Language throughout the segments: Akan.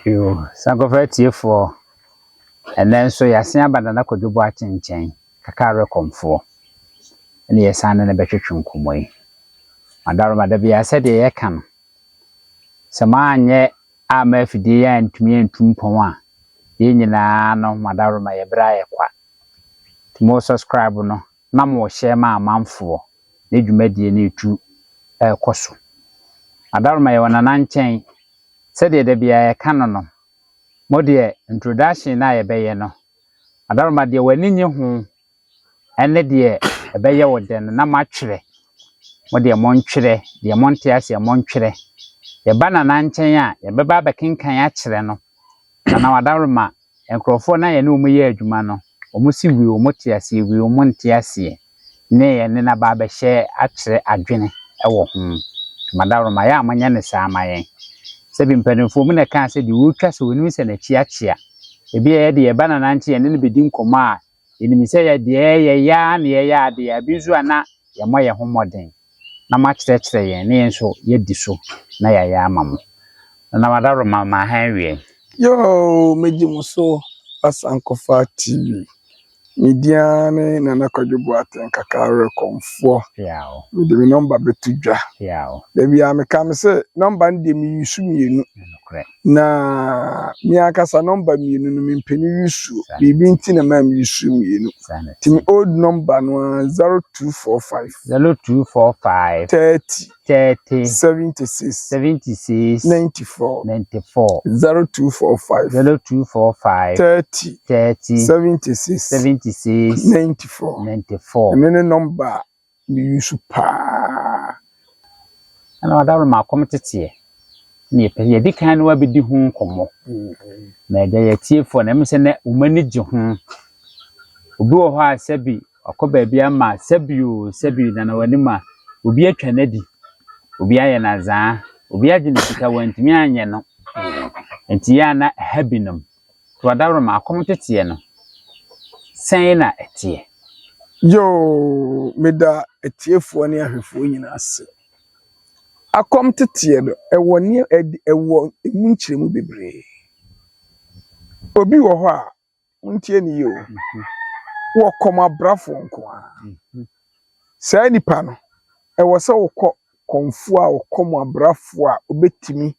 Yoo, Sankofa atiefoɔ, ɛnnɛ nso yɛasen aba Nana Kwadwo Boakye nkyɛn, Kakaare Kɔmfoɔ, ɛne yɛsan ne no bɛtwetwe nkɔmmɔ yi. Madaroma, da biara sɛdeɛ yɛka no, sɛ moanyɛ amma afidie yi antumi antu mpɔn a, yɛn nyinaa no madaroma yɛbrɛ ayɛ kwa. Nti mo subscribe no na mo share ma amanfoɔ na dwumadie no retu ɛrekɔ so. Madaroma yɛwɔ Nana nkyɛn, sɛdeɛ da biara yɛka no no, mo deɛ introduction no a yɛbɛyɛ no, Madaroma deɛ w'ani nye ho ɛne deɛ ɛbɛyɛ wo dɛ no na moatwerɛ. Mo deɛ montwerɛ, deɛ monte aseɛ montwerɛ. Yɛba Nana nkyɛn a, yɛbɛba abɛkenkan akyerɛ no. Nana Wadaroma, nkurɔfoɔ no a yɛne wɔn yɛ adwuma no, wɔn si wie wɔn te aseɛ, wie wɔn nte aseɛ. Ne yɛne no aba abɛhyɛ akyerɛ adwene wɔ ho. Madaroma, yɛ a monyɛ ne saa ma yɛn. Sɛbi mpanimfoɔ mu na ɛkaa sɛ deɛ wɔretwa sɛ wɔnim sɛ n'akyi akyea. Ebi a yɛde yɛba Nana nkyɛn yɛne no bɛdi nkɔmmɔ a, yɛnim sɛ yɛ deɛ yɛyɛ ara na yɛyɛ adeɛ. Ebi nso a na yɛmmɔ yɛn ho mmɔden na moakyerɛkyerɛ yɛn na yɛn nso yɛadi so na yɛayɛ ama mo. Nana Wadaroma, ma ha awie. Yoo, megye mo so Asankofa TV. Me din ara ne Nana Kwadwo Boateng Kakaare Kɔmfoɔ. Yaw, Mede me number bɛto dwa. yaw, Da biara meka me sɛ number no deɛ meyi so mmienu. Nokorɛ. Na me ankasa number mmienu no mempɛ no use. Biribi nti na maa meyi so mmienu. Saa na Nti me old number no ara 0245 0245 30 30 76 76 94. 94. 0245 0245 30 30 76 76 94. 94. Ɛno ne number a meyi so paa. Nana Wadaroma, akɔm teteɛ ne yɛpɛ yɛdi kan no abɛdi ho nkɔmmɔ na agya yɛtiefoɔ na ɛmu sɛ nɛ wɔn ani gye ho. Obi wɔ hɔ a sɛbi ɔkɔ baabi ama sɛbi o sɛbi Nana w'anim a obi atwa n'adi, obi ayɛ n'azaa, obi agye ne sika wantumi anyɛ no, nti yɛ a na ɛha binom. Wadaroma, akɔm teteɛ no sɛn na ɛteɛ? Yoo, meda atiefoɔ ne ahwɛfoɔ nyinaa ase. Akɔm teteɛ no, ɛwɔ nneɛ ɛd ɛwɔ emu nkyerɛmu bebree. Obi wɔ hɔ a, montie ne yie o, wɔkɔm abrafoɔ nko ara. Saa nipa no, ɛwɔ sɛ wokɔ kɔmfoɔ a wɔkɔm abrafoɔ a obetumi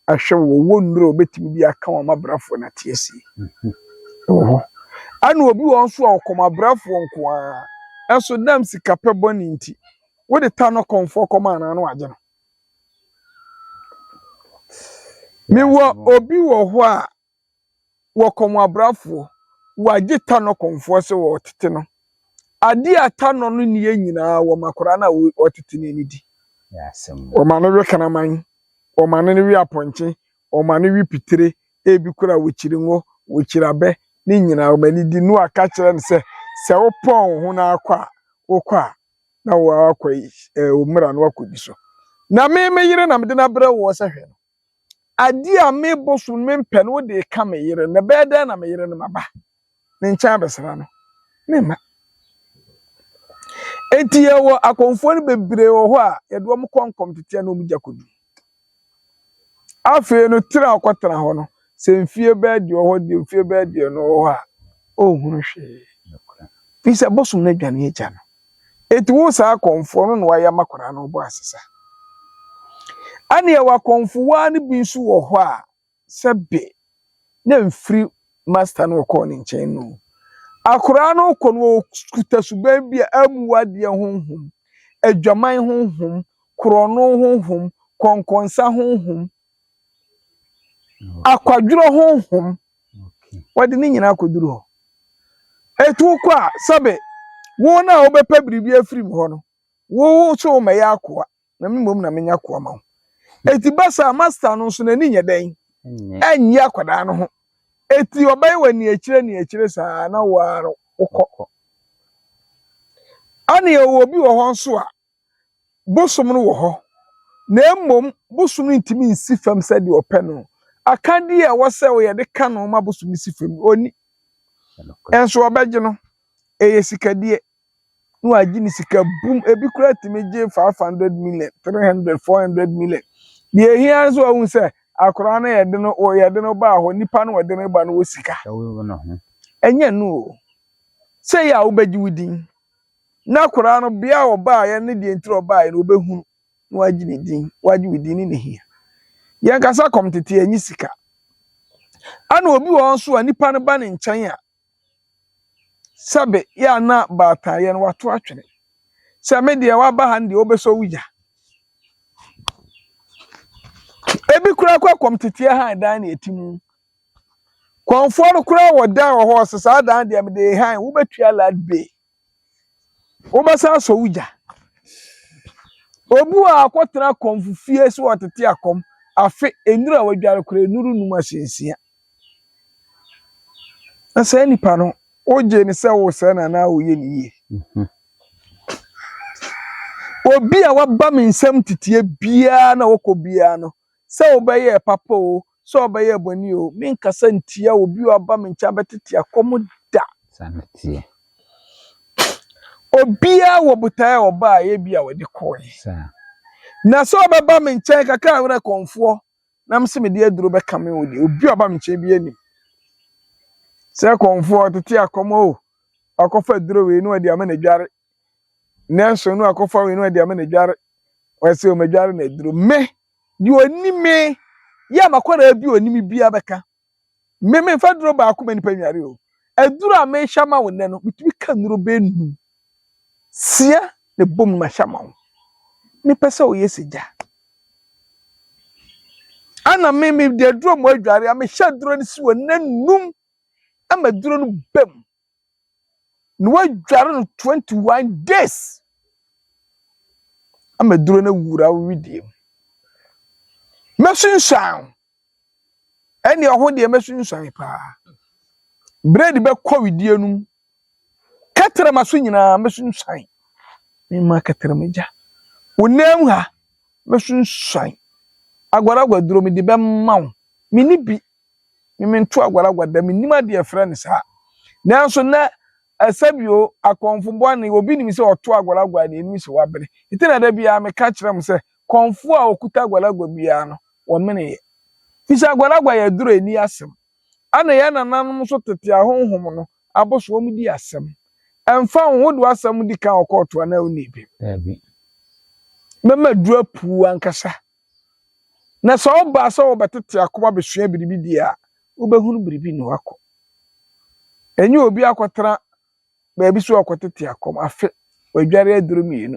ahwɛ wo, wɔwɔ nnuro a obetumi de aka wɔn abrafoɔ no ate asie. Ɛwɔ hɔ. Ɛna obi wɔ hɔ nso a ɔkɔm abrafoɔ nko ara, ɛnso nam sikapɛ bɔne nti, wode ta no kɔmfoɔ kɔm anaa no wagye no. Mewɔ obi wɔ hɔ a wɔkɔm abrafoɔ, wagye ta no kɔmfoɔ sɛ wɔtete no. Adeɛ a ta no no nie nyinaa wɔma akwadaa no a ɔtete no ani di. Yɛ asɛm. Wɔma no we kraman, wɔma no we apɔnkye, wɔma no we pitire, ebi kora wɔkyiri ngo, wɔkyiri abɛ, ne nyinaa wɔma no di. No aka kyerɛ no sɛ, sɛ wopɔn wo ho na akɔ a, wokɔ a, na wakɔ wo mmara no wakɔdi so. Na me me yere na mede no abrɛ woɔ sɛ hwɛ no. Adeɛ a mebɔ so no mempɛ no wode ka me yere no, na ɛbɛyɛ dɛn na me yere no maba ne nkyɛn abɛsra no? Memma. Enti yɛwɔ akɔmfoɔ no bebree wɔ hɔ a yɛde wɔn kɔ nkɔmteteɛ na wɔn gya kɔdu. Afei no tena a ɔkɔtena hɔ no, sɛ mfie bɛyɛ deɛ wɔ hɔ deɛ mfie bɛyɛ deɛ no wɔ hɔ a, ɔnhunu hwee. Fi sɛ bosom no adwane agya no. Enti wo saa akɔmfoɔ no na wayɛ ama akwadaa no ɔbɔ asesa. Ɛne yɛwɔ akɔmfowaa no bi nso wɔ hɔ a sɛbe na mfiri master no ɔkɔɔ ne nkyɛn no. Akwadaa no kɔ no ɔkuta suban bi a amu adeɛ honhom, adwaman honhom, korɔno honhom, kɔnkɔnsa honhom, akwadworɔ honhom. Wɔde ne nyinaa akɔduru hɔ. Etu kɔ a sɛbe wo na wobɛpɛ biribi afiri mu hɔ no, wo nso wommɛyɛ akoa na me mmom na menya akoa ma wo. Eti ba saa master no nso n'ani nyɛ dɛn? Ɛnyɛ akwadaa no ho. Eti ɔbɛyɛ wɔ ani akyire ni akyire saa na wo ara wokɔ. Ɛna yɛwɔ obi wɔ hɔ nso a bosom no wɔ hɔ. Na mmom bosom no ntumi nsi fam sɛdeɛ ɔpɛ no. Akadeɛ a ɛwɔ sɛ yɛde ka no ma bosom no si fam ɔni. Ɛnso ɔbɛgye no, ɛyɛ sikadeɛ. Na wagye ne sika bum. Ebi koraa tumi gye 500 million, 300, 400 million. Deɛ ehia nso ɔhu sɛ akwadaa no yɛde no yɛde no baa hɔ nipa no wɔde no ba no wɔ sika. Ɛnyɛ no o. Sɛ yɛ a wobɛgye wo din na akwadaa no bea a ɔbaeɛ ne deɛ ntiri ɔbaeɛ no wobɛhunu na wagye ne din wagye wo din ne ne hia. Yɛn kasa kɔm tete ɛnyi sika. Ana obi wɔ hɔ nso a nipa no ba ne nkyɛn a sɛbe yɛ ana baataeɛ no wato atwene. Sɛ me deɛ waba ha no deɛ wobɛsɔ wo gya. Ebi koraa kɔ kɔm teteɛ han dan na ɛti mu. Kɔnfoɔ no koraa wɔ dan wɔ hɔ ɔsɛ saa dan deɛ mede han wobɛtua light bill. Wobɛsan asɔ wo gya. Obi wɔ akɔtena kɔnfo fie so ɔtete akɔm afe enuru a wadware koraa enuru num ahyɛnsia. Na saa nipa no wogye ne sɛ wosɛe na anaa woyɛ ne yie. Obi a waba me nsam teteɛ biara na wɔkɔ biara no sɛ wobɛyɛ papa o sɛ wobɛyɛ bɔne o menkasa ntia obi a waba me nkyɛn abɛtete akɔm da. Obiara wɔ botaeɛ a ɔbaa yɛ bi a wɔde kɔɔɛ. Na sɛ ɔbɛba me nkyɛn kakra a werɛ kɔnfoɔ na me sɛ mede aduro bɛka me wo deɛ obi a ɔba me nkyɛn bi anim. Sɛ kɔnfoɔ ɔtete akɔm o ɔkɔfa aduro wei na ɔde ama n'adware. Nanso no akɔfa wei na ɔde ama n'adware. Wɔsɛ ɔmadware na aduro. Me deɛ ɔni me yɛ amakɔraa bi a ɔni me biara bɛka. Me memfa duro baako ma nipa nware o. Aduro a mehyɛ ma wo nnɛ no metumi ka nnuro bɛyɛ num. Sia na bom ma hyɛ ma wo. Mepɛ sɛ woyɛ sɛ gya. Ana me me de aduro mu adware a mehyɛ aduro no si wɔ nna num ama aduro no bam. Na wadware no 21 days. Ama aduro no awura wo widie mu. Mɛsunsuan wo. Ɛne ɔho deɛ mɛsunsuan paa. Bread bɛkɔ widie no mu. Kɛtɛrɛma so nyinaa mɛsunsuan. Mema kɛtɛrɛma gya. Wo nan ha mɛsunsuan. Agwaragwa duro mede bɛma wo. Menni bi. Memento agwaragwa da mennim adeɛ frɛ no saa. Nanso na ɛsɛbio akɔnfo bɔne obi nim sɛ ɔto agwaragwa ne anim sɛ wabere. Nti na da biara meka kyerɛ mo sɛ kɔnfo a okuta agwaragwa biara no wɔmeneyɛ. Fi sɛ agwaragwa yɛ duro ani asɛm. Ana yɛn nananom nso tete ahonhom no aboso wɔn di asɛm. Ɛmfa wo ho de w'asɛm di kan wɔ kɔɔto anaa wonni bi. Daabi. Mɛma duro apuu ankasa. Na sɛ ɔbaa sɛ wɔbɛtete akɔm abɛsua biribi deɛ a wobɛhunu biribi na wakɔ. Ɛnyɛ obi akɔtena baabi so ɔkɔtete akɔm afe wadware aduro mmienu.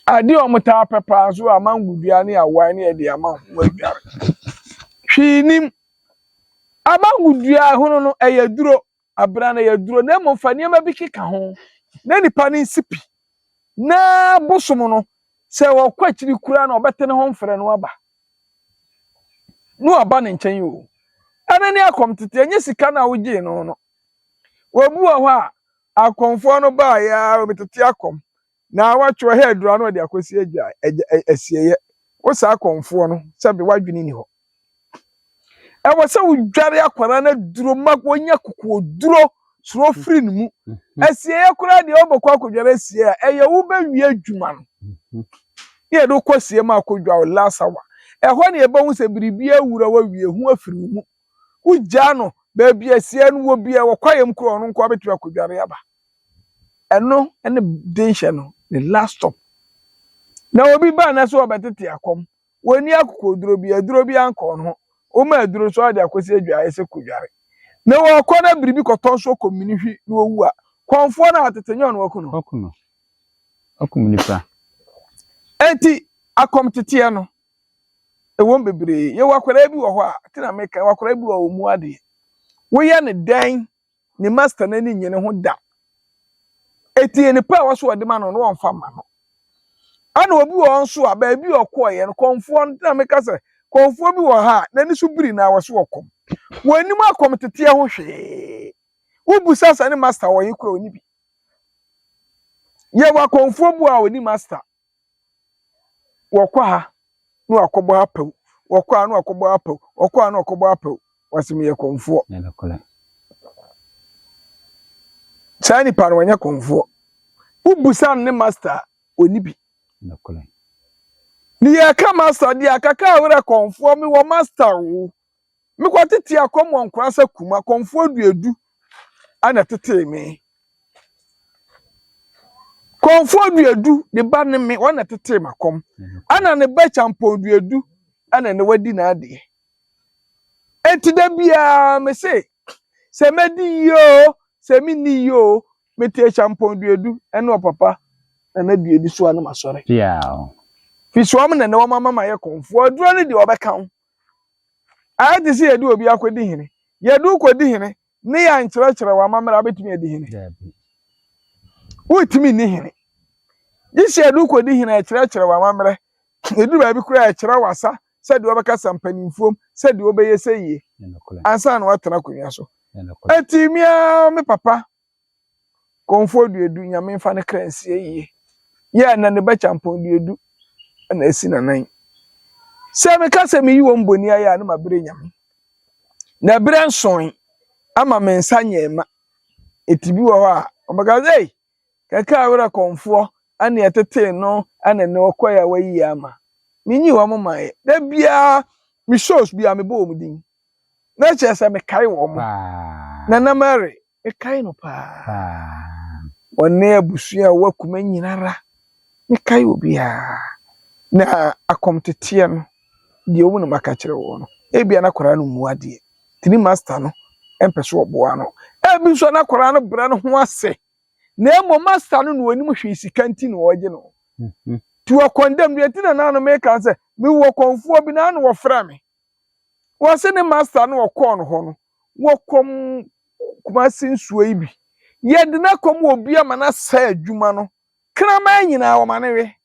Adeɛ a wɔtaa pɛ paa nso amango dua ne awae ne yɛde ama wo wadware. Hwee nim. Amango dua hono no ɛyɛ duro. Abena no ɛyɛ duro na mmom fa nneɛma bi keka ho na nipa no nsi pi. Na bosom no sɛ wɔkɔ akyiri koraa na ɔbɛte ne ho mfrɛ no aba. Na waba ne nkyɛn o. Ɛno ne akɔm tete ɛnyɛ sika no a wogyee no no. Obi wɔ hɔ a akɔmfoɔ no baeɛ a wɔbɛtete akɔm na watwerɛ ha aduro na ɔde akɔsi agya agya asieeɛ. Wo saa akɔmfoɔ no sɛbe w'adwene ni hɔ. Ɛwɔ sɛ wodware akwadaa no aduro ma wonya kokoɔduro soro firi ne mu. Asieeɛ koraa deɛ wobɛkɔ akɔdware asie a ɛyɛ wobɛwie adwuma no. Ne yɛde wokɔ asie mu akɔdwa wo last hour. Ɛhɔ ne yɛbɛhu sɛ biribi awura wawie ho afiri wo mu. Wogyaa no baabi asie no wɔ bia wɔ kwaeɛ mu koraa ɔno nko abɛtumi akɔdware aba. Ɛno ne denhyɛ no ne last stop. Na obi baa na sɛ ɔbɛtete akɔm. Wɔnni akokoduro bi aduro bi ankɔ ne ho. Woma aduro so ɔde akɔsi adwaeɛ sɛ kɔdware. Na wɔkɔ na biribi kɔtɔ nso kɔ mini hwi na owu a kɔnfoɔ no atete nyɛ ɔno waku no. Ɔku no. Ɔkum nipa. Enti akɔm teteɛ no ɛwɔ mu bebree. Yɛwɔ akwadaa bi wɔ hɔ a te na meka yɛwɔ akwadaa bi wɔ wɔn mu adeɛ. Woyɛ ne dɛn ne master n'ani nye ne ho da. Eti nipa a wɔso wɔde ma no no wɔmfa ma no. Ana obi wɔ hɔ nso a baabi a ɔkɔɔyɛ no kɔnfoɔ no na meka sɛ kɔnfoɔ bi wɔ ha a n'ani so biri na wɔso wɔkɔm. Wɔn anim akɔm teteɛ ho hwee. Wobusa sa ne master wɔ yi kura oni bi. Yɛwɔ akɔnfoɔ bu a oni master. Wɔkɔ ha na wakɔbɔ ha pɛw. Wɔkɔ ha na wakɔbɔ ha pɛw. Wɔkɔ ha na wakɔbɔ ha pɛw. Wɔsɛ meyɛ kɔnfoɔ. Ɛyɛ nokorɛ. Saa nipa no wɔnyɛ kɔnfoɔ. Wobusa no ne master a oni bi. Nokorɛ. Ne yɛka master deɛ akaka a werɛ kɔnfoɔ mewɔ master o. Mekɔ tete akɔm wɔ nkorasa kuma kɔnfoɔ duedu ana tetee me. Kɔnfoɔ duedu ne ba ne me wɔn na tetee m'akɔm. Ana ne ba kyampɔn duedu ana ne wadi n'adeɛ. Enti da biara me se sɛ mɛdi yie o sɛ menni yie o mete kyampɔn duedu ɛne ɔpapa nana duedu so a na masɔre. Piaw. Fi so wɔn na ne wɔn ama ma yɛ kɔnfoɔ aduro no deɛ ɔbɛka ho. Ayɛ te sɛ yɛde obi akɔdi hene. Yɛde wo kɔdi hene ne yɛ ankyerɛkyerɛ wɔ amammerɛ a wobɛtumi adi hene. Dabi. Wontumi nni hene. Gye sɛ yɛde wo kɔdi hene a ɛkyerɛkyerɛ wɔ amammerɛ. Ɛduru baabi koraa a ɛkyerɛ w'asa sɛdeɛ wɔbɛkasa mpanimfoɔ mu, sɛdeɛ wobɛyɛ sɛ yie ansa na woatena akonnwa so. Enti me ara me papa Kɔmfoɔ Duadu, Nyame mfa ne kra nsie yie, yɛ na ne ba Kyampɔn Duadu na asi n'anan. Sɛ meka sɛ meyi wɔn boni ayɛ a na mabrɛ Nyame. Na berɛ nsoe ama me nsa nyɛɛ ma. Eti bi wɔ hɔ a wɔbɛka sɛ ei kɛkɛ a werɛ kɔmfoɔ ɛne ɛtetee no ɛne ne ɔkɔe a wayi yɛ ama. Menyi wɔn maeɛ. Da biara me shows biara mebɔ wɔn din. Na kyerɛ sɛ mekae wɔn. Paa. Nana Mary, mekae no paa. Paa. Wɔne abusua a wɔwɔ akuma nyinara. Mekae obiara. Na akɔmteteɛ no, deɛ wɔn na maka kyerɛ wɔn no, ebia na akwadaa no mmu adeɛ. Nti ne master no mpɛ so ɔboa no. Ebi nso na akwadaa no brɛ no ho ase. Na mmom master no na onim hwee sika nti na ɔregye no. Nti wɔkɔndɛm deɛ nti na naano meka sɛ mewɔ kɔnfoɔ bi na ano wɔfrɛ me. Wɔse ne master no wɔkɔɔ no hɔ no, wɔkɔm Kumasi nsuo yi bi. Yɛde no akɔm obi ama no asɛe adwuma no. Kraman nyinaa wɔma no we.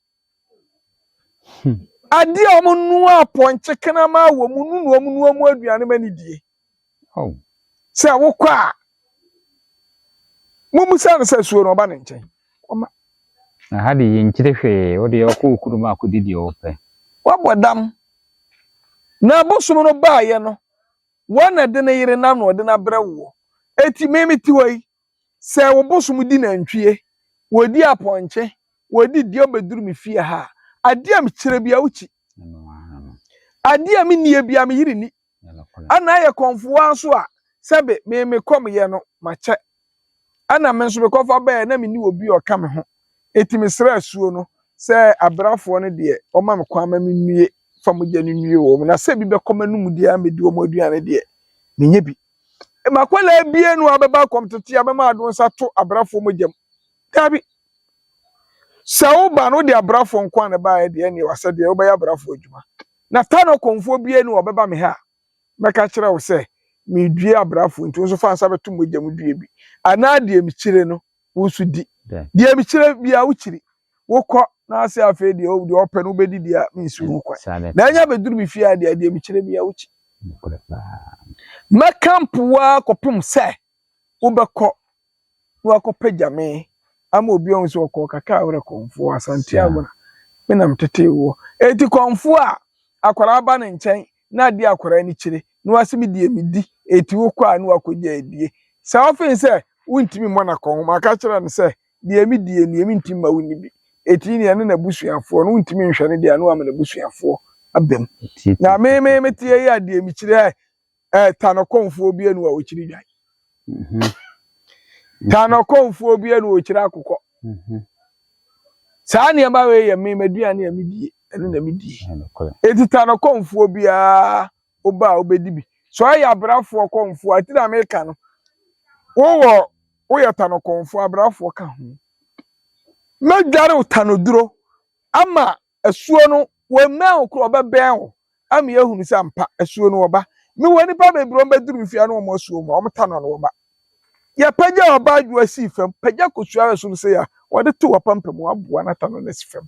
Adeɛ a wɔnoa apɔnkye kraman wɔ mu no na wɔnoa mu aduane ma no die. Oh. Sɛ wokɔ a, mummusa no sɛ suo no ɔba ne nkyɛn. Ɔma. Na ha de yɛnkyerɛ hwee, wode ɔkɔ wo kurom akɔdi deɛ wɔpɛ. Wabɔ dam. Na abosom no baeɛ no, wɔn na de ne yere nam na ɔde no abrɛ woɔ. Eti me mete hɔ yi, sɛ wo bosom di nantwie, wɔdi apɔnkye, wɔdi deɛ ɔbɛduru me fie ha a, adeɛ a mekyerɛ bia wokyi. Ɛno ara no. Adeɛ a mennie bia me yere ni. Ɛnokorɛ. Ana ayɛ kɔnfowa nso a, sɛbe me mekɔmyɛ no makyɛ. Ana me nso mekɔfa bɛɛ na menni obi a ɔka me ho. Eti mesrɛ asuo no sɛ abrafoɔ no deɛ ɔma me kwan ma mennue fa mogya no nnue wɔn na sɛ bi bɛkɔ m'anum deɛ a medi wɔn aduane deɛ menyɛ bi. Makwadaa bie no a bɛba akɔm tete a bɛma ado nsa to abrafoɔ mogya mu. Dabi. Sɛ woba no wode abrafoɔ nko a na ɛbaeɛ deɛ ɛneɛ wasɛ deɛ wobɛyɛ abrafoɔ adwuma. Na ta no kɔmfoɔ bie no a ɔbɛba me ha a mɛka kyerɛ wo sɛ medue abrafoɔ nti wo nso fa nsa bɛto mogya mu due bi. Anaa deɛ mekyire no wo nso di. Deɛ mekyerɛ bia wokyiri. Wokɔ na ase afei deɛ deɛ ɔpɛ no wobɛdi deɛ a mensi ho kwan. Na ɛnya bɛduru me fie a deɛ deɛ mekyerɛ bia wokyi. Mɛka mpoa kɔpem sɛ wobɛkɔ na wakɔpagya me ama obi ahu sɛ ɔkɔɔ kaka a werɛ kɔmfoɔ Asante Agona. Me na metetee woɔ. Enti kɔmfoɔ a akwaraa ba ne nkyɛn na adeɛ akwaraa ani kyire na wase me deɛ medi eti wokɔ a na wakɔgya adie. Sɛ wofen sɛ wontumi mmɔ no akɔnhoma aka kyerɛ no sɛ deɛ medie nie mentumi ma wonni bi. Eti neɛ ne n'abusuafoɔ no wontumi nhwɛ no deɛ a na wama n'abusuafoɔ aba mu. Na me me meteɛ yi a deɛ mekyire ɛ tanɔkɔmfoɔ bi anu a wɔkyiri dwan. Tanɔkɔmfoɔ bi anu a wɔkyiri akokɔ. Saa nneɛma wei yɛ me m'aduane a medie ɛno na medie. Eti tanɔkɔmfoɔ biara woba a wobɛdi bi. Sɛ ɔyɛ abrafoɔ kɔmfoɔ a ti na meka no wowɔ woyɛ tanɔkɔmfoɔ abrafoɔ ka ho. Mɛdware wo tanoduro ama asuo no wɔmmɛn wo korɔ ɔbɛbɛn wo ama yɛahunu sɛ ampa asuo no wɔba. Mewɔ nnipa bebree wɔn bɛduru me fie a na wɔn asuo mu a wɔn tanɔ no wɔba. Yɛpagya ɔbaa adwoa sii fam, pagya kosua wɔ soro sɛ a wɔde to w'apampam aboa no atanɔ no asi fam.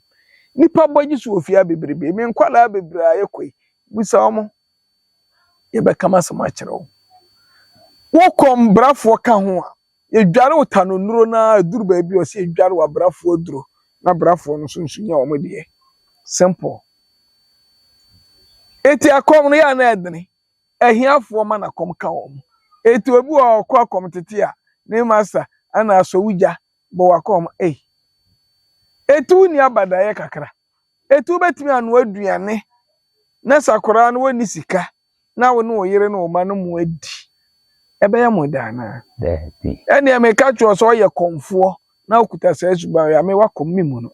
Nnipa bɔ gye so wɔ fie ha bebrebe. Me nkwadaa bebree a yɛkɔ yi, bisa wɔn, yɛbɛka m'asɛm akyerɛ wo. Wokɔ mbrafoɔ ka ho a, yɛdware wo tanonuro no ara duru baabi a ɔsɛ yɛdware wo abrafoɔ aduro na abrafoɔ no nso nso nya wɔn deɛ. Simple. Eti akɔm no yɛ a na ɛdene. Ahiafoɔ ma na kɔm ka wɔn. Eti obi wɔ hɔ ɔkɔ akɔm tete a ne master ana asɔ wo gya bɔ wakɔm ei. Eti wo ni abadaeɛ kakra. Eti wobɛtumi anoa aduane na sɛ akwadaa no wɔnni sika na wo ne wo yere ne wo mma no mo adi. Ɛbɛyɛ mo dɛ anaa? Daabi. Ɛnneɛ meka kyerɛ wo sɛ ɔyɛ kɔmfoɔ na wokuta saa suban wei a, me wakɔm me mu no.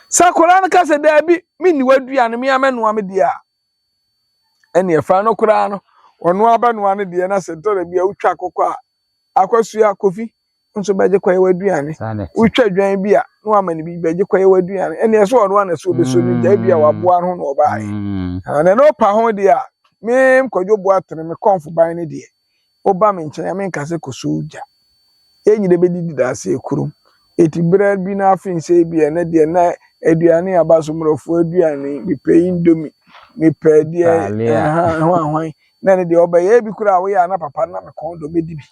Sɛ akwadaa no ka sɛ daabi, menni w'aduane, me ara mɛnoa me deɛ a, ɛnneɛ fa no koraa no, ɔno ara bɛnoa ne deɛ na sɛ ɛtɔ da bi a wotwa akokɔ a, akɔsoa kofi nso bɛgye kɔyɛ w'aduane. Wotwa dwan bi a, na wama no bi bɛgye kɔyɛ w'aduane. Ɛnneɛ sɛ ɔno ara na sɛ ɔbɛsɔ no gya, ebi a waboa no ho na ɔbaeɛ. Na ɛno pa ho deɛ a, me Kwadwo Boateng, me kɔmfo ban no deɛ, woba me nkyɛn a menka sɛ kɔsɔ wo gya. Yɛn nyinaa bɛdidi daase kurom. Eti berɛ bi na afei sɛ ebi ɛnɛ deɛ na aduane aba so mmorɔfo aduane, mepɛ indomie, mepɛ deɛ ɛha ho ahwan. Na ɛno deɛ ɔbɛyɛ ebi koraa a woyɛ a na papa na me kɔn dɔ mɛdi bi.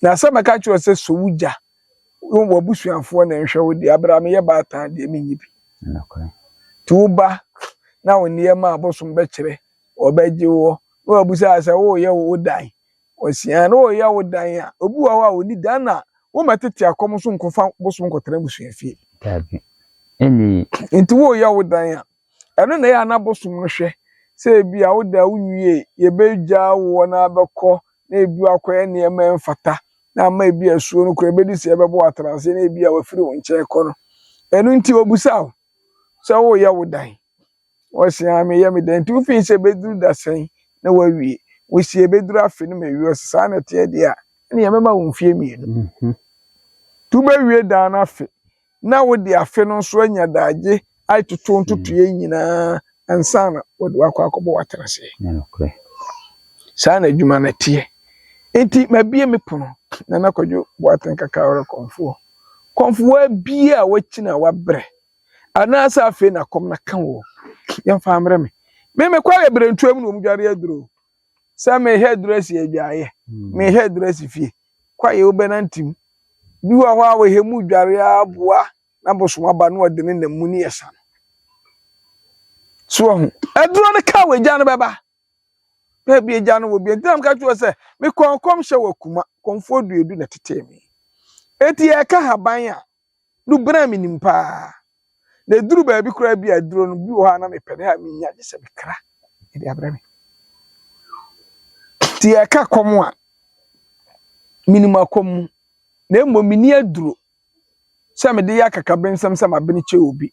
Na sɛ mɛka kyerɛ sɛ sɔ wo gya, wo w'abusuafoɔ na nhwɛ wo deɛ, abere a meyɛ baatan deɛ menyi bi. Nti wo ba na wo nneɛma a bosom bɛkyerɛ wɔbɛgye woɔ na wɔabusa sɛ woreyɛ wo dan ɔsia na wɔreyɛ wo dan a obi wɔ hɔ a ɔni dan na wommɛtete akɔm nso nkɔfa bosom nkɔtena abusua fie. Dabi. Ɛnni. Nti woreyɛ wo dan a ɛno na ɛyɛ a na bosom no hwɛ sɛ ebi a wo dan wonwie yɛbɛgya woɔ na abɛkɔ na ebi akɔyɛ nneɛma ɛmfata na ama ebi asuo no koraa ebɛdi sɛ ɛbɛbɔ atenase na ebi a wafiri wo nkyɛn kɔ no ɛno nti wɔbusa wo sɛ woreyɛ wo dan Wɔse aa meyɛ me dɛn nti wofii sɛ ɛbɛduru dasɛn na wawie wosi ɛbɛduru afe no mawie ɔse saa na ɛteɛ deɛ a ɛneɛ mɛma wo mfeɛ mmienu nti wobɛwie dan no afe na wode afe no nso anya daagye atoto ntotoeɛ nyinaa ansa na wɔde wakɔ akɔbɔ w'atenaseɛ. Saa na adwuma no teɛ. Nti mabie me pono Nana Kwadwo Boateng Kakaore Kɔmfoɔ. Kɔmfoɔ abie a wakyini a wabrɛ anaasɛ afei na kɔm na ka wo yɛmfa mmerɛ me me mekɔ ayɛ berɛntuam na ɔmu dware aduro sɛ mehɛ aduro asi adwaeɛ hmm. mehɛ aduro asi fie kwaeɛ wobɛnantim bi wɔ hɔ a wɔhɛ mu dware aboa na bosom aba na ɔde ne nam mu ne yɛsa no so ahu aduro no ka wɔ agya no bɛba baabi agya no wɔ bi nti na meka kyerɛ sɛ mekɔ nkɔmhyɛ wɔ kuma kɔmfoɔ duedu na tetee me eti yɛka haban a no bere a minim paa. Na eduru baabi koraa bi a aduro no bi wɔ hɔ a na mepɛ no a menya gye sɛ mekra ɛde abrɛ me. Nti yɛka kɔm a, menim akɔm mu. Na mmom menni aduro sɛ mede yɛ akakabensɛm sɛ mabene kyɛ obi.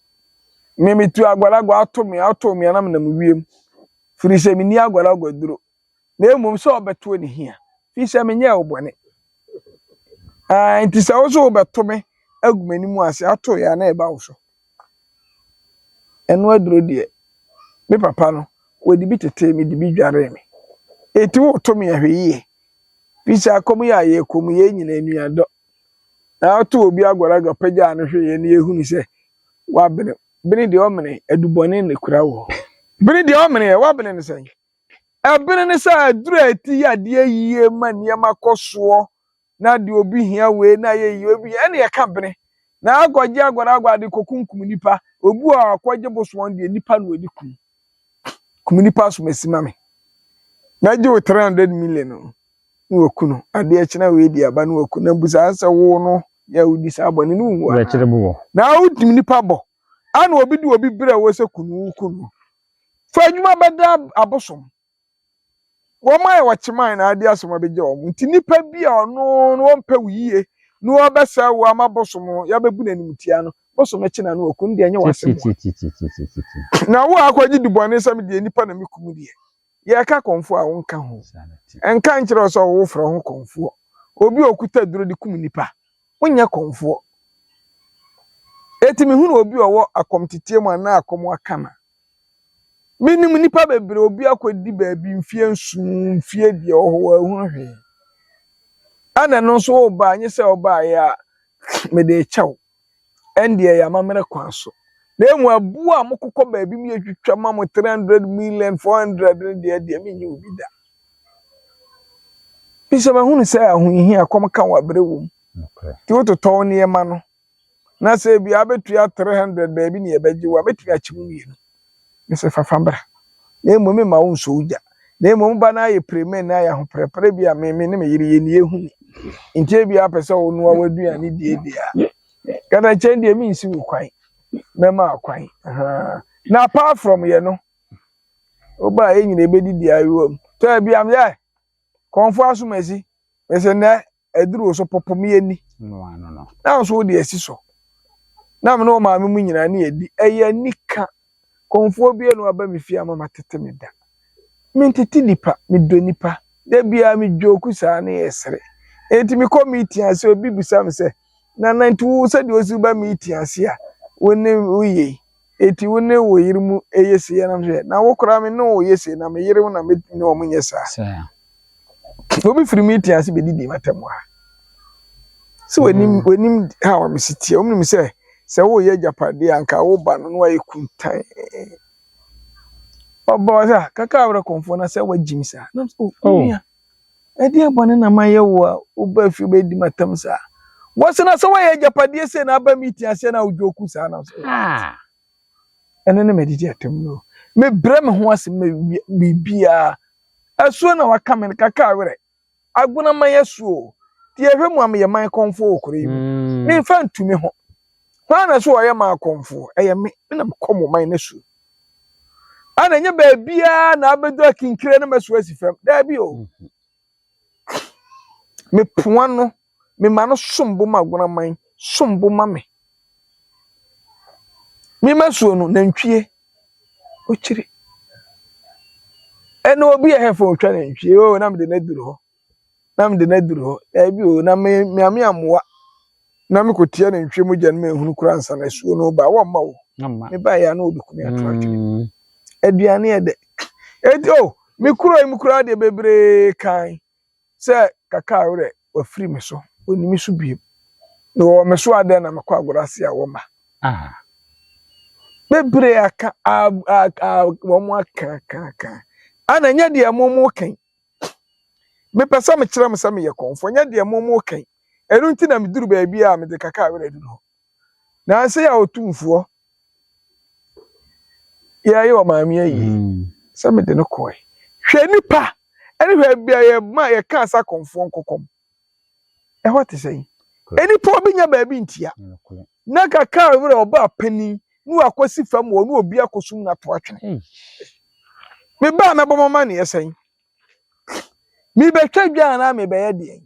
Me metu agwalagwa ato me ato me anam nam wiem. Firi sɛ menni agwalagwa duro. na mmom sɛ ɔbɛto ne hia, firi sɛ menyɛɛ wo bɔne. Ah, nti sɛ wo so wobɛto me agu m'anim ase ato yɛ a na ɛba wo so. Ɛno aduro deɛ, me papa no, wɔde bi tetee me de bi dwaree me. Enti woto me ahwɛ yie. Firi sɛ akɔm yi a yɛkɔ mu yɛn nyinaa nuadɔ. Na ato obi agwaraga pagyaa no hwee na yɛhunu sɛ wabene. Bene deɛ ɔmene, adubɔne na kura wɔ. Bene deɛ ɔmene ɛ, wabene no sɛn? Ɛbene ne sɛ aduru a ɛti yɛ adeɛ yie ma nneɛma kɔ soɔ na deɛ obi hia wei na ayɛ yie obi hia ɛne ɛka bene na akɔgye agwaragwa de kɔkunkum nipa obi wɔ hɔ akɔgye bosoɔ deɛ nipa na ɔde kum kum nipa so masi ma me mɛgye wo 300 million no na waku no adeɛ kyena wei di aba na waku no busaa sɛ wo no yɛ wodi saa bɔne no nwu anaa na wotumi nipa bɔ ana obi de obi brɛ wo sɛ kunu wo kunu Fa adwuma bɛda abosom. Wɔn ayɛ wɔkyeman na ade asɛm abɛgya wɔn. Nti nipa bi a ɔno no ɔmpɛ wo yie na ɔbɛsɛe wo ama bosom no yɛabɛbu no animtia no, bosom no kye na no ɔku no deɛ ɛnyɛ w'asɛm a. Na wo a akɔgye dubɔne sɛ me deɛ nipa na mekum deɛ, yɛreka kɔmfoɔ a wonka ho. Ɛnka nkyerɛ wo sɛ wofrɛ wo ho kɔmfoɔ. Obi a ɔkuta duro de kum nipa, wonyɛ kɔmfoɔ. Eti mehunu obi a ɔwɔ akɔmteteɛ mu anaa akɔm aka no a, menim nnipa bebree obi akɔdi baabi mfeɛ nson, mfeɛ deɛ ɔwɔ hɔ wanhunu hwee. Ɛna ɛno nso woba a, nye sɛ wobaeɛ a mede rekyɛ wo. Ɛndeɛ ɛyɛ amammerɛ kwan so. Na mmom aboa a mokokɔ baabi mu yɛtwitwa ma mo 300 million, 400 no deɛ deɛ menye obi da. Fi sɛ mahunu sɛ ahohiahia kɔm ka wɔ abrɛ wɔ mu. Nti wototɔ wo nneɛma no na sɛ ebi abɛtua 300 baabi ne yɛbɛgye wo a, mɛtumi akyɛ mu mmienu. Mese fa fa bra. Na mmom memma wo nsɔ wo gya. Na mmom ba no ayɛ piremen na ayɛ ahoprɛprɛ bi a me me ne me yere yɛnni ehu ni. Nti ebi apɛ sɛ wonoa w'aduane die deɛ a, katakyɛn deɛ mensi wo kwan. Mɛma akwan. Ahaa. Na apart from yɛ no, woba a yɛn nyinaa yɛbɛdidi ayewa mu. Tɔ bi am yɛ kɔnfo asomasi. Mese nnɛ aduru wo so popo me ani. No ano no. Na nso wode asi so. Na me ne wo maame mu nyinaa ne yɛdi. Ɛyɛ anika. Kɔnfoɔ bi na waba me fie ama matete me da. Mentete nipa, medɔ nipa. Da biara medwoku saa ne yɛsere. Enti mekɔ meeting ase obi bisa me sɛ, Nana nti wo sɛdeɛ osi ba meeting ase a wo ne wo yɛ yi, eti wo ne wo yere mu ɛyɛ sei anam sɛ na wo koraa me ne wo yɛ sei na me yere wo na me ne wɔn nyɛ saa. Sɛ. Obi firi meeting ase bɛdidi m'atam wɔ ha. Sɛ w'anim w'anim ha wa mesi tie, wɔn nim sɛ sɛ woyɛ agyapadeɛ a anka wo ba no na wayɛ kuntan. Ɔba wɔ sɛ "Ah, kaka awerɛ kɔnfoɔ na sɛ wagyim saa. Na m sɛ oh, Oh. nua, ɛdeɛ bɔne na mayɛ wo a woba fie bɛdi m'atam saa. Wɔsɛ na sɛ woayɛ agyapadeɛ sei na aba meeting ase na wodwoku saa na m sɛ Ah. ɛno ne madidi atam no. Mebrɛ me ho ase ma biribiara. Asuo na waka me no kaka awerɛ. Agona man asuo. Nti yɛhwɛ mu a meyɛ man kɔnfoɔ wɔ kuro yi mu. Memfa ntumi ho. Hwan na so ɔyɛ man kɔnfoɔ? Ɛyɛ me. Me na mekɔ mo man no asuo. Ana ɛnyɛ baabiara na abɛdu akinkire no masuo asi fam. Daabi o. Mepoa no, mema no som bo ma agona man, som bo ma me. Mema suo no, nantwie, okyiri. Ɛna obi yɛ hɛfo otwa nantwie, o na mede no aduru hɔ. Na mede no aduru hɔ. Daabi o, na me maame amoa. Na mekɔtia nantwie mogya no ma ehunu koraa ansa na asuo no ba. Wɔmma wo. Mama. Mebaeɛ a na wɔbɛkum ato atwene. Aduane yɛ dɛ. Eti o, me kuro yi mu koraa deɛ bebree kan sɛ kaka awerɛ wafiri me so. Onni me so bio. Na wɔwɔ me so adɛn na mekɔ agorɔ ase a wɔma. Ah. Bebree aka a a a wɔn aka aka aka. Ana nyɛ deɛ mo mo kan. Mepɛ sɛ mekyerɛ mo sɛ meyɛ kɔnfoɔ nyɛ deɛ mo mo kan. Ɛno nti na meduru baabi a mede kaka awerɛ duru hɔ. Nansa yi a otumfoɔ yɛayɛ wɔ maame ayi sɛ mede no kɔe. Hwɛ nipa ɛne hwɛ bia yɛ ma yɛka asa kɔnfoɔ nkɔkɔm. Ɛhɔ te sɛn. Enipa obi nya baabi ntia. Nokorɛ. Na kaka awerɛ ɔbaa panin na wakɔsi fam wɔ na obi akɔsum no ato atwene. Hey. Mebaa mɛbɔ mama ne ɛsɛn. Mebɛtwa dwa anaa mebɛyɛ deɛn.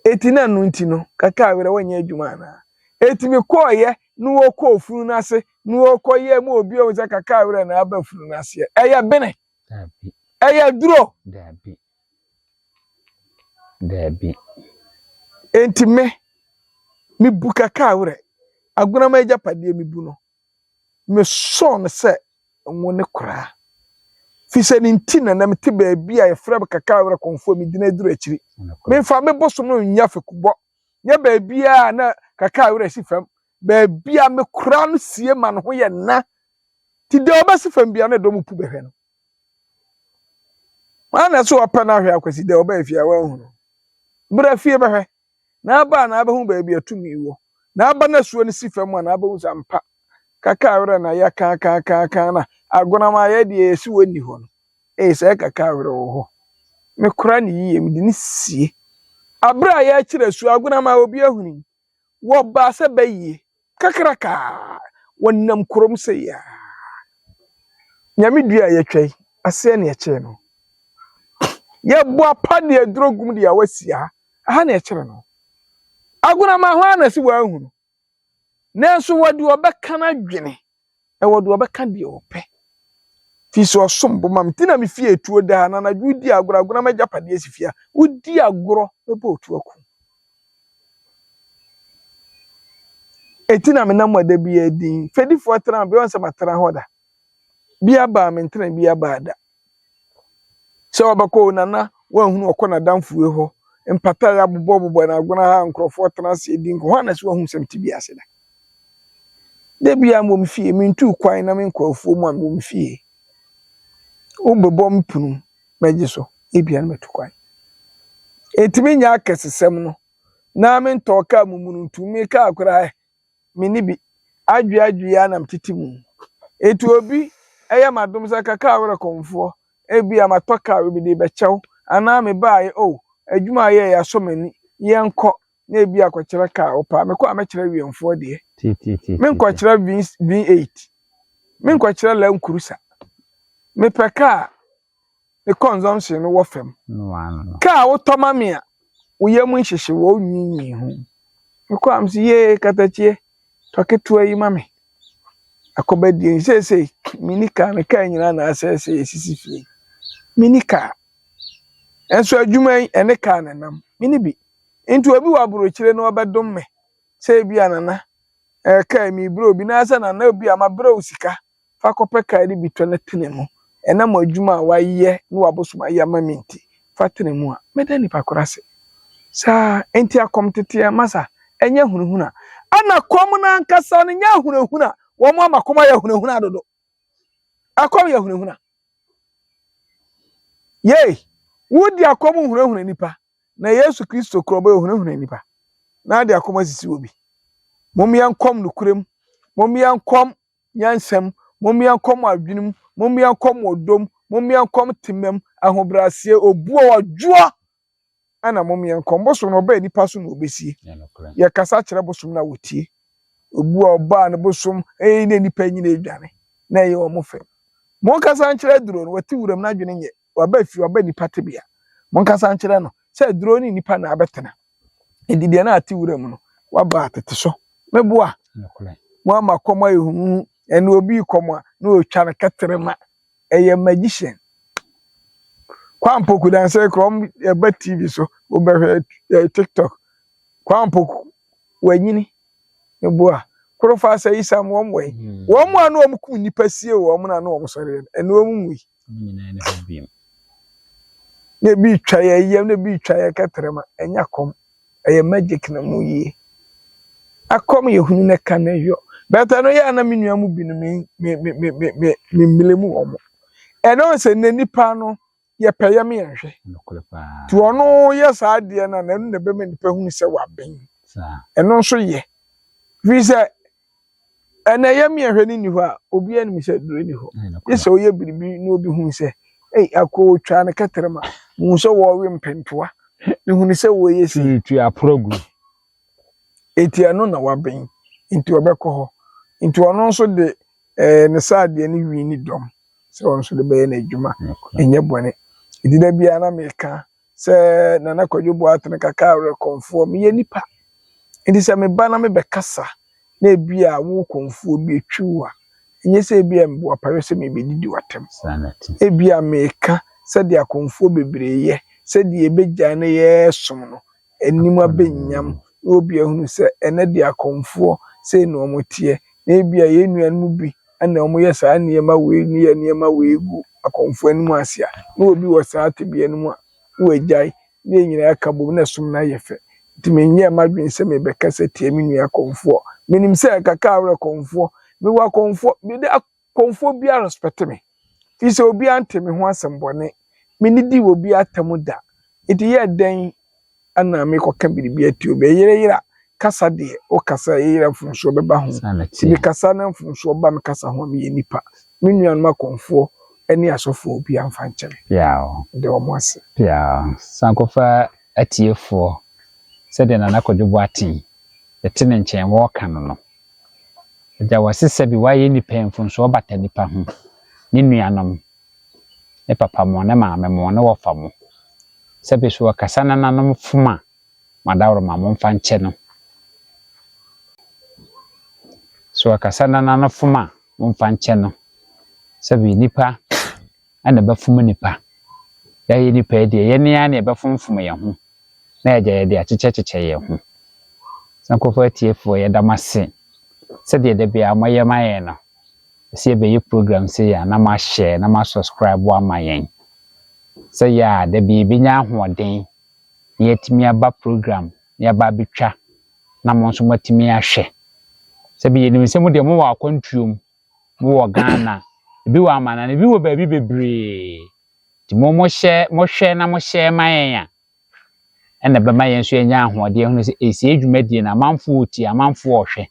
Eti na no nti no kaka awerɛ wɔnyɛ adwuma anaa. Eti mekɔɔyɛ na wɔkɔɔ funu no ase na wɔkɔyɛ ma obi a sɛ kaka awerɛ na aba funu no aseɛ. Ɛyɛ bene. Daabi. Ɛyɛ duro. Daabi. Daabi. Enti me mebu kaka awerɛ. Agonama agyapadeɛ mebu no. Mesɔɔ no sɛ ngo ne koraa. Fi sɛ ne nti na nam te baabi a yɛfrɛ me kaka awerɛ kɔnfoɔ me gyina aduru akyiri. Nokorɛ. Memfa me bosom no nya fekubɔ. Nyɛ baabi a na kaka awerɛ si fam. Baabi a mekora no sie ma ne ho yɛ na. Ti deɛ ɔbɛsi fam bia na dɔm pu bɛhwɛ no. Wɔn na so ɔpɛ no ahwɛ akwasi deɛ ɔbɛyɛ fie a wɔahu no. Berɛ fie bɛhwɛ. Na aba a na abɛhu baabi a tumi wɔ. Na aba na asuo no si fam a na abɛhu sɛ ampa. Kaka awerɛ na yɛ kan kan kan kan na agonama yɛ deɛ yɛsi wɔ nni hɔ no. Ee sɛ kaka awerɛ wɔ hɔ. Mekora ne yie mede ne sie. Abere a yɛrekyerɛ asuo agonama obi ahunu yi. Wɔbaa sɛ bɛyie. Kakrakaa. Wɔnam kurom sɛ yaa. Nyame dua a yɛtwa yi, aseɛ ne ɛkyerɛ no. Yɛbɔ apa de aduro gum de a wasi ha. Aha na ɛkyerɛ no. Agonama hɔ a na si wɔahu no. Nanso wɔde ɔbɛka no adwene. Ɛwɔ de ɔbɛka deɛ ɔpɛ. Fi sɛ ɔsom bo ma me. Nti na me fie etuo daa na anadwo wodi agorɔ agonama agyapadeɛ si fie a wodi agorɔ bɛbɔ otu aku. Eti na menam ada bi adin. Fɛdifoɔ tena bia ɔnsɛ matena hɔ da. Bi aba a mentena bi aba da. Sɛ ɔbɛkɔ o nana wanhunu ɔkɔ n'adamfoɔ hɔ. Mpata yɛ abobɔbobɔ na agona ha nkurɔfoɔ tena ase edi nkɔ. Hɔ na sɛ wahu sɛ mete bi ase da. Da bi a mewɔ me fie mentuu kwan na menkɔ afuo mu a mewɔ me fie. Wobɛbɔ me punu mɛgye so ebia na matu kwan. Enti menyɛ akɛsesɛm no na mentɔɔ kaa mumunu ntumi kaa koraa menni bi. Adwe adwe a na metete mu. Eti obi ɛyɛ m'adom sɛ kaka awerɛ kɔnfoɔ ebia matɔ kaa bi de bɛkyɛw anaa mebaeɛ o adwuma a yɛyɛ asɔ m'ani yɛnkɔ. Na ebi akɔkyerɛ kaa wopɛ a, mekɔ a mɛkyerɛ wiɛmfoɔ deɛ. Menkɔkyerɛ V8. Menkɔkyerɛ Land Cruiser. Mepɛ kaa ne consumption no wɔ fam. Kaa wotɔ ma me a, wo yam nhyehye wɔ nwiinwii ho. Mekɔ a mese yee katakyie, tɔ ketewa yi ma me. Akɔbɛdie seesei menni kaa, me kaa nyinaa na asɛesɛe esisi fie. Menni kaa. Nso adwuma yi ɛne kaa na ɛnam. Menni bi. Nti obi wɔ aburokyire na ɔbɛdom me sɛ ebi a nana ɛɛ kaa mi brɛ obi na sɛ nana obi a mabrɛ wo sika fa kɔpɛ kaa no bi tɔ na tena mu. Ɛnam adwuma a wayɛ ne wabosom ayɛ ama me nti fa tena mu a mɛda nipa koro ase. Saa nti akɔm teteɛ masa ɛnyɛ hunahuna. Ana kɔm no ankasa no nyɛ ahunahuna. Wɔn ama kɔm ayɛ hunahuna dodo. Akɔm yɛ hunahuna. Yei, wodi akɔm hunahuna nipa. Na Yesu Kristo korɔ bɛyɛ hunahuna nipa. Na ade akɔm asisi wɔ bi. Mom yɛnkɔm nokorɛm. Mom yɛnkɔm nyansam. Mom yɛnkɔm adwenem. Mom yɛnkɔm ɔdɔm. Mom yɛnkɔm temam. Ahobrɛaseɛ, obuo, ɔdwoɔ. Ɛna mom yɛnkɔm. Bosom no ɔbɛyɛ nipa so na obesie. Yɛkasa kyerɛ bosom na wɔtie. Obu a ɔbaa ne bosom ɛyɛ ne nipa nyina edwane. Na ɛyɛ wɔn fɛ. Monkasa nkyerɛ aduro no, wɔte wuram n'adwene nyɛ. Waba fi waba nipa tebea. Monkasa nkyerɛ no sɛ aduro ne nipa na abɛtena. Edi deɛ na ate wuram no, waba atete so. Meboa. Mo ama kɔm ayɛ huhuhu. Ɛna obi kɔm a na otwa no kɛtɛrɛma. Ɛyɛ magician. Kwampoku dansa kura ɛba TV so, wobɛhwɛ TikTok. Kwampoku wanyini. Meboa. Korofa sɛ isam wɔn wɔ yi. Wɔn mu a na wɔn kum nipa sie wɔn na na wɔn sɔre no, ɛna wɔn mu yi. Na ebi twa yɛ yam, na ebi twa yɛ kɛtɛrɛma. Ɛnyɛ kɔm. Ɛyɛ magic na mu yie. Akɔm yɛ hunu na ka na yɔ. Bɛtɛ no yɛ ana me nua mu bi no me me me me me me me mmele mu wɔn. Ɛno sɛ ne nipa no yɛpɛ yɛm yɛn hwɛ. Nti ɔno yɛ saa adeɛ no a na ɛno na ɛbɛma nipa hunu sɛ wabɛn. Ɛno nso yɛ. Fi sɛ ɛnɛ yɛm yɛn hwɛ no ni hɔ a obiara nim sɛ duro ni hɔ. Gye sɛ ɔyɛ biribi na obi hu sɛ ei akɔ otwa ne kɛtɛrɛma. Muhu sɛ wɔrewe mpentoa. Mehunu sɛ wɔyɛ si. Tu aporo gu. Eti ɛno na wabɛn. Nti ɔbɛkɔ hɔ. Nti ɔno nso de ne saa adeɛ no wi ne dɔm sɛ ɔno nso de bɛyɛ n'adwuma. Ɛnyɛ bɔne. Nti da biara na meka sɛ Nana Kwadwo Boateng kaka awerɛkɔmfoɔ meyɛ nipa. Nti sɛ meba na mebɛkasa na ebi a wo kɔmfoɔ bi etwi wo a, ɛnyɛ sɛ ebi a meboa payɔ sɛ mebɛdidi w'atɛm. Ebi a meka sɛdeɛ akɔmfoɔ bebree yɛ, sɛdeɛ ebegya ne yɛresom no, anim abɛnyam na obi ahunu sɛ ɛnɛ deɛ akɔmfoɔ sei na wɔn teɛ. Na ebi a yɛn nuanom bi ɛna wɔyɛ saa nneɛma wei ne yɛ nneɛma wei gu akɔmfoɔ anim ase a, na obi wɔ saa tebea no mu a, na wagyae na yɛn nyinaa ka bom na ɛsom no ayɛ fɛ. Nti menyɛɛ m'adwene sɛ mebɛkasa tia me nua kɔmfoɔ. Menim sɛ kaka awerɛ kɔmfoɔ. Mewɔ akɔmfoɔ, mede akɔmfoɔ biara respect me. Fi sɛ obiara nte me ho asɛm bɔne. Menidi obi atam da. Nti yɛ dɛn ana mekɔka biribi atia obi. Ɛyerɛyerɛ a kasa deɛ wokasa yɛyerɛ mfomsoɔ bɛba ho. Nti mekasa na mfomsoɔ ba me kasa ho a meyɛ nipa. Me nuanom akɔmfoɔ ne asɔfoɔ obiara mfa nkyɛ me. Mede wɔn ase. Piaw. Sankɔfa atiefoɔ sɛdeɛ Nana Kwadwo Boateng yɛte ne nkyɛn wɔreka no no. Agya wɔse sɛbi wayɛ nipa mfomsoɔ bata nipa ho. Ne nuanom, ne papa mo, ne maame mo, ne wɔfa mo. Sɛbi so wɔkasa nananom fom a, madaworoma momfa nkyɛ no. So wɔkasa nananom fom a, momfa nkyɛ no. Sɛbi nipa ɛna bɛfom nipa. Yɛayɛ nipa yi deɛ yɛne ara na yɛbɛfomfom yɛn ho na yɛagya yɛde akyekyɛkyekyɛ yɛn ho. Sankɔfa atiefoɔ yɛda mo ase sɛdeɛ da biara moyɛ ma yɛn no. Sɛ yɛbɛyɛ program sei a na moahyɛ na moasubscribe ama yɛn. Sɛ yɛ a da bi yɛbɛnya ahoɔden na yɛatumi aba program na yɛaba abɛtwa na mo nso moatumi ahwɛ. Sɛbi yɛnim sɛ mo deɛ mowɔ akwantuo mu, mowɔ Ghana, ebi wɔ amanane, ebi wɔ baabi bebree. Nti mo mohyɛ mohwɛ na mohyɛ ma yɛn a, ɛna ɛbɛma yɛn nso yɛnya ahoɔden ahunu sɛ ɛsie dwumadie no amanfoɔ retie, amanfoɔ rehwɛ.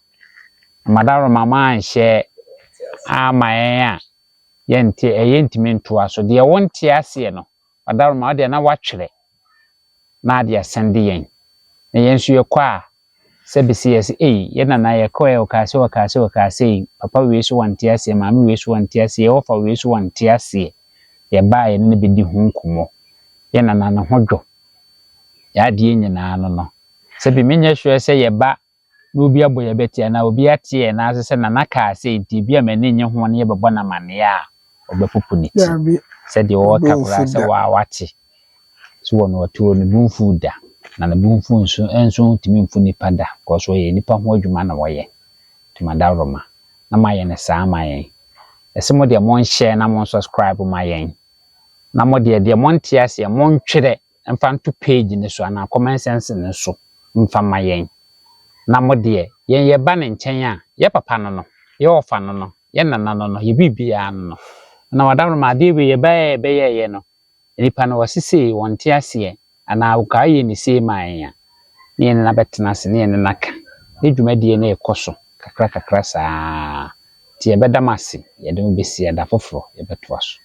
Madaworoma moanhyɛ ama yɛn a, yɛnte ɛyɛ ntumi ntoa so. Deɛ wonte aseɛ no, madaworoma wo deɛ na woatwerɛ na ade asɛnde yɛn. Na yɛn nso yɛkɔ a, sɛbi sɛ yɛse ei, yɛ nana yɛkɔɛ ɔkaa sei ɔkaa sei ɔkaa sei, papa wei so wante aseɛ, maame wei so wante aseɛ, wɔfa wei so wante aseɛ. Yɛba a yɛne no bɛdi ho nkɔmmɔ. Yɛ nana ne ho dwo. Yɛ adeɛ nyinaa no. Sɛbi menyɛ sure sɛ yɛba na obi abɔ yɛ bɛti anaa obi ate yɛn nan ase sɛ nana kaa sei nti ebi a m'ani nnye ho ne yɛbɛbɔ no amanneɛ a, ɔbɛpopo ne ti. Dabi. Sɛdeɛ wɔreka Bo koraa mfu sɛ da. waa wate. So wɔ no ɔte hɔ ne bo mfu da. Na ne bo mfu nso ntumi mfu nipa da because ɔyɛ nipa ho adwuma na wɔyɛ. Nti madaworoma na moayɛ no saa ama yɛn. Ɛsɛ mo deɛ monhyɛ na mon subscribe ma yɛn. Na mo deɛ monte aseɛ montwerɛ mfa nto page ne so anaa comment section ne so mfa ma yɛn. Na mo deɛ yɛn yɛba ne nkyɛn a yɛ papa no, yɛ ɔfa no, yɛ nana no, yɛ biribiara no. Na wadaworoma adeɛ wei yɛbɛyɛ yɛbɛyɛɛyɛ no, nipa no wɔse sei wɔnte aseɛ anaa wokaa yɛ ne sei maa yɛn a, ne yɛne no abɛtena ase ne yɛne no aka. Ne dwumadie no ɛkɔ so kakra kakra saa. Nti yɛbɛda mo ase, yɛde mo bɛsi ɛda foforɔ yɛbɛtoa so.